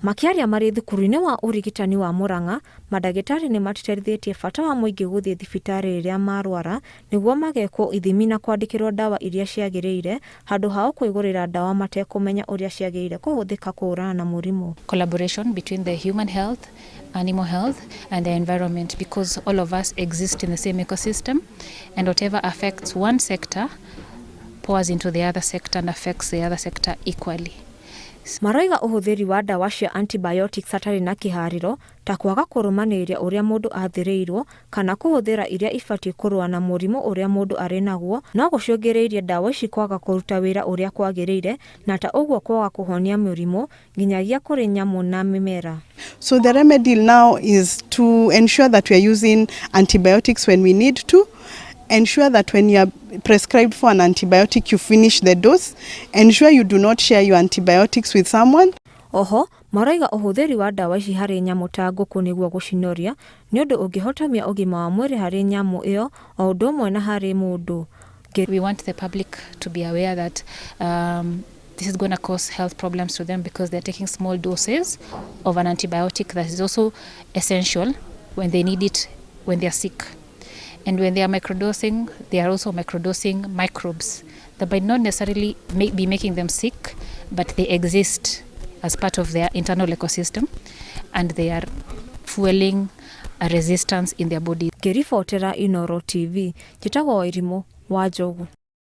Makĩaria marĩ thukuru-inĩ wa ũrigitani wa Murang'a, mandagĩtarĩ nĩ matĩtĩrithĩtie bata wa mũingĩ gũthiĩ thibitarĩ rĩrĩa marwara nĩguo magekwo ithimi na kwandĩkĩrwo ndawa iria ciagĩrĩire handũ hao kwĩgũrĩra ndawa matekũmenya ũrĩa ciagĩrĩire kũhũthĩka kũhũrana na mũrimũ. Collaboration between the human health, animal health, and the environment, because all of us exist in the same ecosystem, and whatever affects one sector pours into the other sector and affects the other sector equally. Maroiga ũhũthĩri wa ndawa cia antibiotics hatarĩ na kĩharĩro, ta kwaga kũrũmanĩrĩria ũrĩa mũndũ athĩrĩirwo kana kũhũthĩra iria ibatiĩ kũrũa na mũrimũ ũrĩa mũndũ arĩ naguo, no gũcũngĩrĩrie ndawa ici kwaga kũruta wĩra ũrĩa kwagĩrĩire na ta ũguo kwaga kũhonia mĩrimũ nginyagia kũrĩ nyamũ na mĩmera. So the remedy now is to ensure that we are using antibiotics when we need to, ensure that when you are prescribed for an antibiotic, you finish the dose, ensure you do not share your antibiotics with someone. Oho maroiga ũhũthĩri wa ndawa ici harĩ nyamũ ta ngũkũ nĩguo gũcinoria nĩ ũndũ ũngĩhotomia ũgima wa mwĩrĩ harĩ nyamũ ĩyo o ũndũ ũmwe na harĩ mũndũ. We want the public to be aware that this is going to cause health problems to them because they're taking small doses of an antibiotic that is also essential when they need it when they are sick. And when they are microdosing, they are also microdosing microbes that might not necessarily be making them sick, but they exist as part of their internal ecosystem and they are fueling a resistance in their body. Ngĩribotera Inooro TV, njĩtagwo Wairimũ wa Njogu.